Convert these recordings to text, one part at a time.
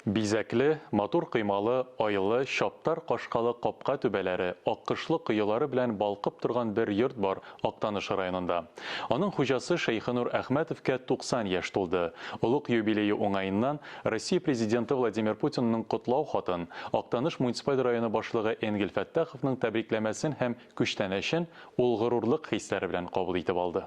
Бизәкле, матур коймалы, айлы, чаптар кашкалы капка түбәләре, аккошлы коелары белән балкып торган бер йорт бар Актаныш районында. Аның хуҗасы Шәйхенур Әхмәтовка 90 яшь тулды. Олуг юбилее уңаеннан Россия Президенты Владимир Путинның котлау хатын, Актаныш муниципаль районы башлыгы Энгель Фәттаховның тәбрикләмәсен һәм күчтәнәчен ул горурлык хисләре белән кабул итеп алды.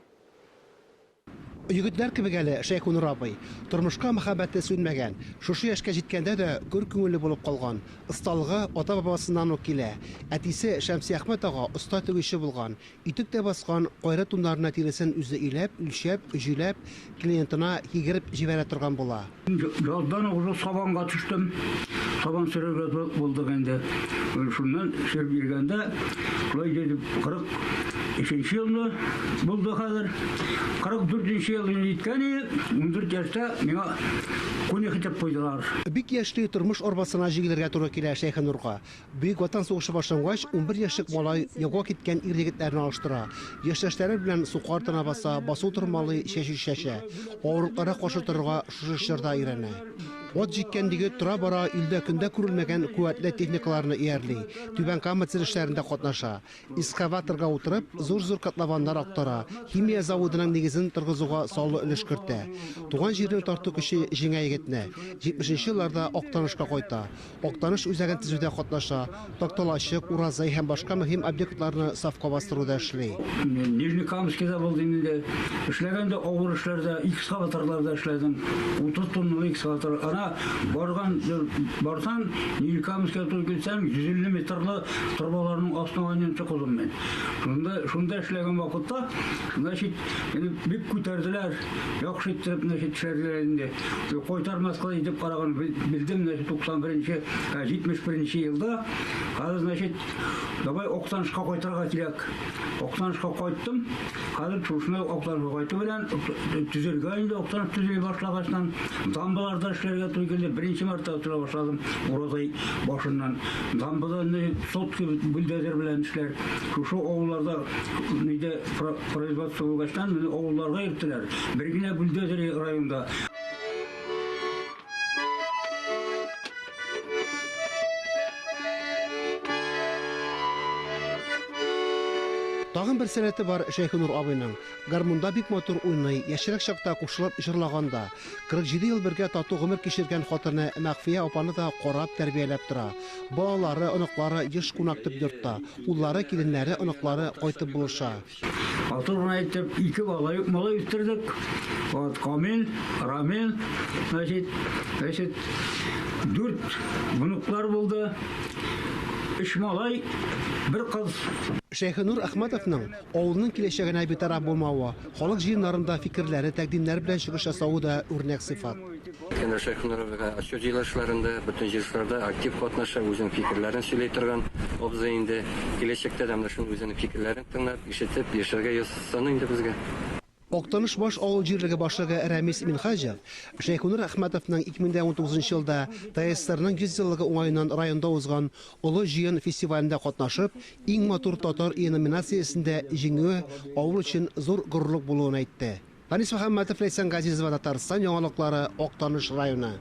Егетләр кебек әле Шәйхенур абый. Тормышка мәхәббәте сүнмәгән. Шушы яшькә җиткәндә дә көр күңелле булып калган. Осталыгы ата-бабасыннан ук килә. Әтисе Шәмсиәхмәт ага оста тегүче булган. Итек тә баскан, кайры туннарына тиресен үзе иләп, үлчәп, җөйләп, клиентына кигереп җибәрә торган була. Яздан ук уже сабанга төштем. Сабан сөрергә булдык инде. Шуннан сөреп йөргәндә, шулай итеп 43 елны булды хәзер. 44 ел инде җиткән иде, 14 яшьтә миңа конюх итеп куйдылар. Бик яшьли тормыш арбасына җигелергә туры килә Шәйхенурга. Бөек Ватан сугышы башлангач, 11 яшьлек малай яуга киткән ир-егетләрне алыштыра. Яшьтәшләре белән сука артына баса, басу тырмалый, чәчү чәчә. Авырлыкларга каршы торырга шушы чорда өйрәнә. Ат җиккән егет тора-бара илдә-көндә күрелмәгән куәтле техникаларны иярли, Түбән Кама төзелешләрендә катнаша. Экскаваторга утырып, зур-зур котлованнар актара, химия заводының нигезен торгызуга саллы өлеш кертә. Туган җирнең тарту көче җиңә егетне. 70 нче елларда Актанышка кайта. Актаныш үзәген төзүдә катнаша, Такталачык, Уразай һәм башка мөһим объектларны сафка бастыруда эшли. Нижнекамскида булдым инде. Эшләгәндә авыр эшләрдә, экскаваторларда эшләдем. 30 тонналы экскаватор. Ана барган барсам, Нижнекамскига туры килсәм, 150 метрлы торбаларның астына аннан чокыдым мин. Шунда, шунда эшләгән вакытта, значит, мине бик күтәрделәр. Яхшы иттереп, значит, эшләделәр инде. Кайтармаска итеп караган белдем, значит, 91-нче, 71-нче елда. Хәзер, значит, давай Актанышка кайтырга кирәк. Актанышка кайттым. Хәзер шушыны Актанышка кайту белән төзергә инде Актаныш төзели башлагачтан дамбаларда эшләргә туры килде. Беренче мәртәбә тора башладым Уразай башыннан. Дамбада сотка бульдозер белән эшләр. Шушы авылларда нидә производство булгачтан мине авылларга йөрттеләр. Бер генә бульдозер районда. Тагын бер сәләте бар Шәйхенур абыйның. Гармунда бик матур уйный, яшьрәк чакта кушылып җырлаган да. 47 ел бергә тату гомер кичергән хатыны Мәгъфия апаны да карап, тәрбияләп тора. Балалары, оныклары еш кунак төп йортта. Уллары, киленнәре, оныклары кайтып булыша. Матур гына итеп ике бала, малай үстердек. Вот Камил, Рамил, значит, значит, дүрт внуклар булды. Өч малай, бер кыз. Шәйхенур Әхмәтовның авылның киләчәгенә битараф булмавы, халык җыеннарында фикерләре, тәкъдимнәре белән чыгыш ясавы да үрнәк сыйфат. Искәндәр Шәйхенуровга отчет җыелышларында, бөтен җыелышларда актив катнаша, үзенең фикерләрен сөйли торган абзый инде. Киләчәктә дә менә шуның үзенең фикерләрен тыңлап, ишетеп яшәргә язсын инде безгә. Актанышбаш авыл җирлеге башлыгы Рәмис Минһаҗев Шәйхенур Әхмәтовның 2019 елда ТАССРның 100 еллыгы уңаеннан районда узган Олы җыен фестивалендә катнашып, Иң матур татар өе номинациясендә җиңүе авыл өчен зур горурлык булуын әйтте. Фәнис Мөхәммәтов, Ләйсән Газизова, Татарстан яңалыклары, Актаныш районы.